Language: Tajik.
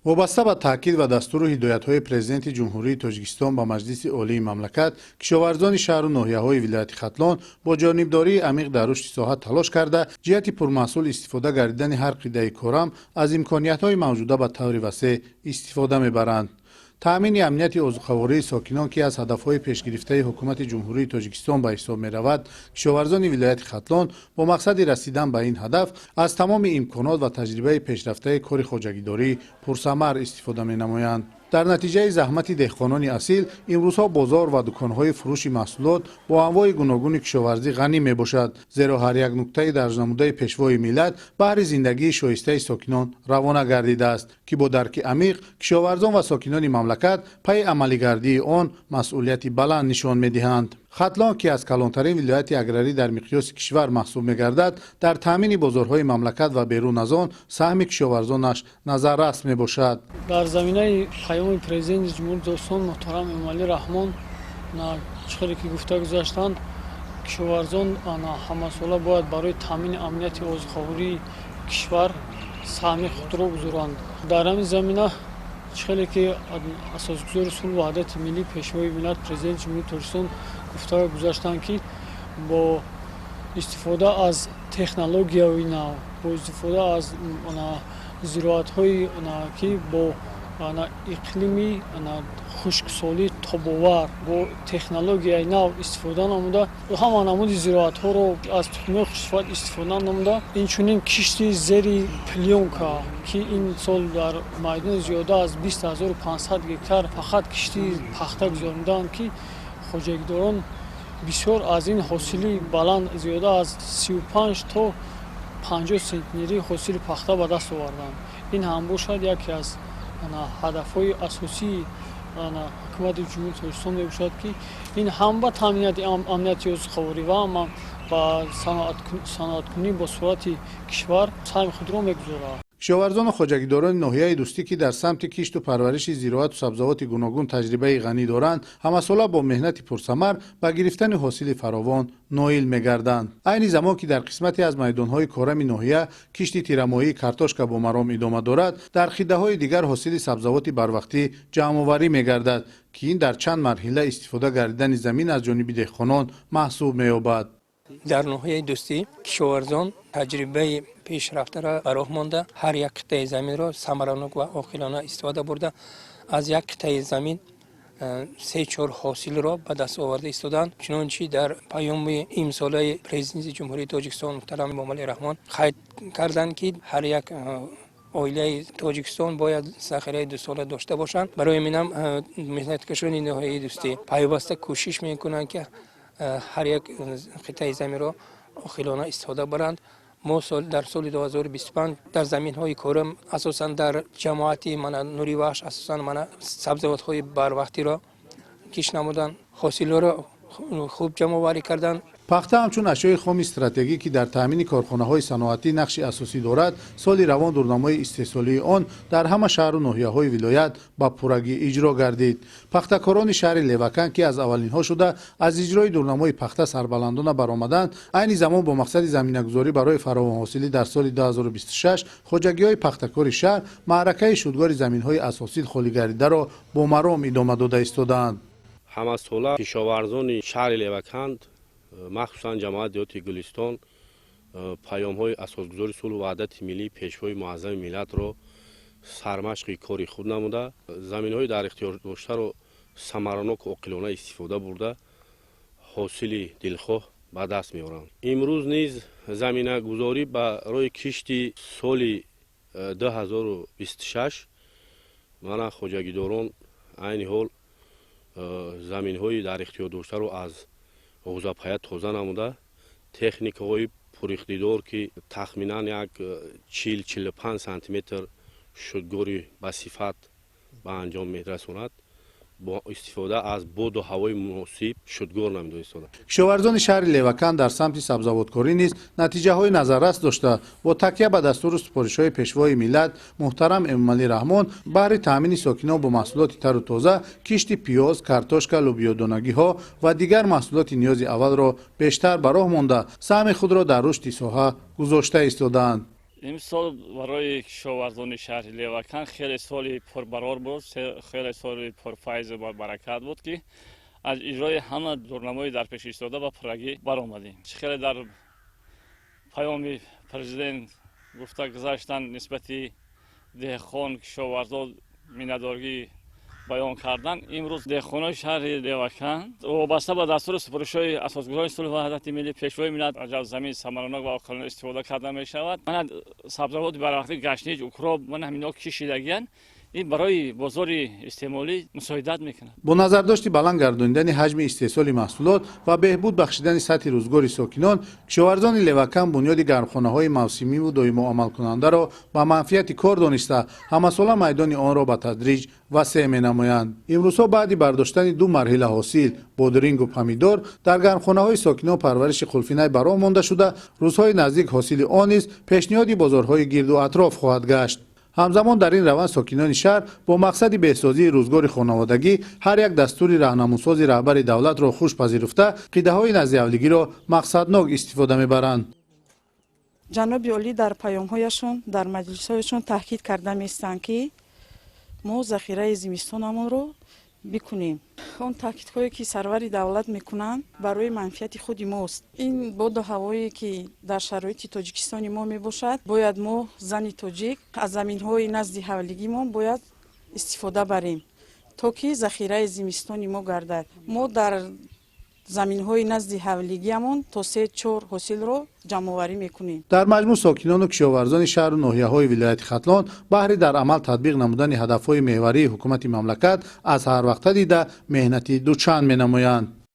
Вобаста ба таъкид ва дастуру ҳидоятҳои Президенти Ҷумҳурии Тоҷикистон ба Маҷлиси Олии мамлакат, кишоварзони шаҳру ноҳияҳои вилояти Хатлон бо ҷонибдории амиқ дар рушди соҳа талош карда, ҷиҳати пурмаҳсул истифода гардидани ҳар қитъаи корам аз имкониятҳои мавҷуда ба таври васеъ истифода мебаранд. Таъмини амнияти озуқавории сокинон, ки аз ҳадафҳои пешгирифтаи Ҳукумати Ҷумҳурии Тоҷикистон ба ҳисоб меравад, кишоварзони вилояти Хатлон бо мақсади расидан ба ин ҳадаф аз тамоми имконот ва таҷрибаи пешрафтаи кори хоҷагидорӣ пурсамар истифода менамоянд. Дар натиҷаи заҳмати деҳқонони асил имрӯзҳо бозор ва дуконҳои фурӯши маҳсулот бо анвои гуногуни кишоварзӣ ғанӣ мебошад, зеро ҳар як нуктаи дарҷнамудаи Пешвои миллат баҳри зиндагии шоистаи сокинон равона гардидааст, ки бо дарки амиқ кишоварзон ва сокинони мамлакат пайи амалигардии он масъулияти баланд нишон медиҳанд. Хатлон, ки аз калонтарин вилояти аграрӣ дар миқёси кишвар маҳсуб мегардад, дар таъмини бозорҳои мамлакат ва берун аз он саҳми кишоварзонаш назаррас мебошад. Дар заминаи паёми Президенти Ҷумҳурии Тоҷикистон муҳтарам Эмомалӣ Раҳмон, чӣ хеле ки гуфта гузаштанд, кишоварзон ҳамасола бояд барои таъмини амнияти озуқавории кишвар саҳми худро гузоранд. Дар ҳамин замина, чӣ хеле ки Асосгузори сулҳу ваҳдати миллӣ, Пешвои миллат, Президенти Ҷумҳурии Тоҷикистон гуфта гузаштанд, ки бо истифода аз технологияи нав, бо истифода аз зироатҳое, ки бо иқлими хушксолӣ тобовар, бо технологияи нав истифода намуда, ҳама намуди зироатҳоро аз тухмиҳои хушсифат истифода намуда, инчунин кишти зери плёнка, ки ин сол дар майдони зиёда аз 20 500 гектар фақат кишти пахта гузаронидаанд, ки хоҷагидорон бисёр аз ин ҳосили баланд, зиёда аз 35 то 50 центнери ҳосили пахта ба даст оварданд. Ин ҳам бошад, яке аз ҳадафҳои асосии Ҳукумати Ҷумҳурии Тоҷикистон мебошад, ки ин ҳам ба таъминияти амнияти озуқаворӣ ва ҳам ба саноаткунӣ бо суръати кишвар саҳми худро мегузорад. Кишоварзону хоҷагидорони ноҳияи Дӯстӣ, ки дар самти кишту парвариши зироату сабзавоти гуногун таҷрибаи ғанӣ доранд, ҳамасола бо меҳнати пурсамар ба гирифтани ҳосили фаровон ноил мегарданд. Айни замон, ки дар қисмате аз майдонҳои корами ноҳия кишти тирамоҳии картошка бо маром идома дорад, дар хиддаҳои дигар ҳосили сабзавоти барвақтӣ ҷамъоварӣ мегардад, ки ин дар чанд марҳила истифода гардидани замин аз ҷониби деҳқонон маҳсуб меёбад. Дар ноҳияи Дӯстӣ кишоварзон таҷрибаи пешрафтаро ба роҳ монда, ҳар як қитъаи заминро самаранок ва оқилона истифода бурда, аз як қитъаи замин се чор ҳосилро ба даст оварда истодаанд. Чунончи дар паёми имсолаи Президенти Ҷумҳурии Тоҷикистон муҳтарам Эмомалӣ Раҳмон қайд карданд, ки ҳар як оилаи Тоҷикистон бояд захираи дусола дошта бошанд. Барои минам меҳнаткашони ноҳияи Дӯстӣ пайваста кӯшиш мекунанд, ки ҳар як қитъаи заминро оқилона истифода баранд. Мо дар соли 2025 дар заминҳои корам, асосан дар ҷамоати мана Нуривахш, асосан мана сабзавотҳои барвақтиро кишт намуданд, ҳосилҳоро хуб ҷамъоварӣ карданд. Пахта ҳамчун ашёи хоми стратегӣ, ки дар таъмини корхонаҳои саноатӣ нақши асосӣ дорад, соли равон дурнамои истеҳсолии он дар ҳама шаҳру ноҳияҳои вилоят ба пуррагӣ иҷро гардид. Пахтакорони шаҳри Левакан, ки аз аввалинҳо шуда аз иҷрои дурнамои пахта сарбаландона баромаданд, айни замон бо мақсади заминагузорӣ барои фаровонҳосилӣ дар соли 2026 хоҷагиҳои пахтакори шаҳр маъракаи шудгори заминҳои аз ҳосил холигардидаро бо маром идома дода истодаанд. Ҳамасола кишоварзони шаҳри Леваканд, махсусан ҷамоати деҳоти Гулистон, паёмҳои Асосгузори сулҳу ваҳдати миллӣ, Пешвои муаззами миллатро сармашқи кори худ намуда, заминҳои дар ихтиёр доштаро самараноку оқилона истифода бурда, ҳосили дилхоҳ ба даст меоранд. Имрӯз низ заминагузорӣ барои кишти соли 2026 мана хоҷагидорон айни ҳол заминҳои дар ихтиёр доштаро аз ғӯзапая тоза намуда, техникаҳои пуриқтидор, ки тахминан як 40-45 сантиметр шудгори ба сифат ба анҷом мерасонад, бо истифода аз боду ҳавои муносиб шудгор намуда истода. Кишоварзони шаҳри Левакан дар самти сабзавоткорӣ низ натиҷаҳои назаррас дошта, бо такя ба дастуру супоришҳои Пешвои миллат муҳтарам Эмомалӣ Раҳмон баҳри таъмини сокинон бо маҳсулоти тару тоза кишти пиёз, картошка, лӯбиёдонагиҳо ва дигар маҳсулоти ниёзи аввалро бештар ба роҳ монда, саҳми худро дар рушди соҳа гузошта истодаанд. Имсол барои кишоварзони шаҳри Леваканд хеле соли пурбарор буд, хеле соли пурфайзу баракат буд, ки аз иҷрои ҳама дурнамои дар пеш истода ба пуррагӣ баромадем. Хеле дар паёми президент гуфта гузаштанд, нисбати деҳқон, кишоварзон миннатдоргӣ баён кардан. Имрӯз деҳқонони шаҳри Леваканд вобаста ба дастуру супоришҳои асосгузори сулҳу ваҳдати миллӣ, пешвои миллат, аз замин самаранок ва оқилона истифода карда мешавад. Мана сабзавоти барвақтӣ, гашнич, укроп, мана ҳаминҳо кишидагиянд. Ин барои бозори истеъмолӣ мусоидат мекунад. Бо назардошти баланд гардонидани ҳаҷми истеҳсоли маҳсулот ва беҳбуд бахшидани сатҳи рӯзгори сокинон, кишоварзони Леваканд бунёди гармхонаҳои мавсимиву доимо амалкунандаро ба манфиати кор дониста, ҳамасола майдони онро ба тадриҷ васеъ менамоянд. Имрӯзҳо баъди бардоштани ду марҳила ҳосил, бодирингу помидор, дар гармхонаҳои сокинон парвариши қулфинай ба роҳ монда шуда, рӯзҳои наздик ҳосили он низ пешниҳоди бозорҳои гирду атроф хоҳад гашт. Ҳамзамон дар ин раванд сокинони шаҳр бо мақсади беҳсозии рӯзгори хонаводагӣ ҳар як дастури раҳнамунсози раҳбари давлатро хуш пазируфта, қитъаҳои наздиҳавлигиро мақсаднок истифода мебаранд. Ҷаноби олӣ дар паёмҳояшон, дар маҷлисҳояшон таъкид карда меистанд, ки мо захираи зимистонамонро бикунем. Он таъкидҳое, ки сарвари давлат мекунанд, барои манфиати худи мост. Ин боду ҳавое, ки дар шароити Тоҷикистони мо мебошад, бояд мо, зани тоҷик, аз заминҳои назди ҳавлигимон бояд истифода барем, то ки захираи зимистони мо гардад. Мо дар заминҳои назди ҳавлигиамон то се чор ҳосилро ҷамъоварӣ мекунем. Дар маҷмӯъ, сокинону кишоварзони шаҳру ноҳияҳои вилояти Хатлон баҳри дар амал татбиқ намудани ҳадафҳои меҳварии ҳукумати мамлакат аз ҳарвақта дида меҳнати дучанд менамоянд.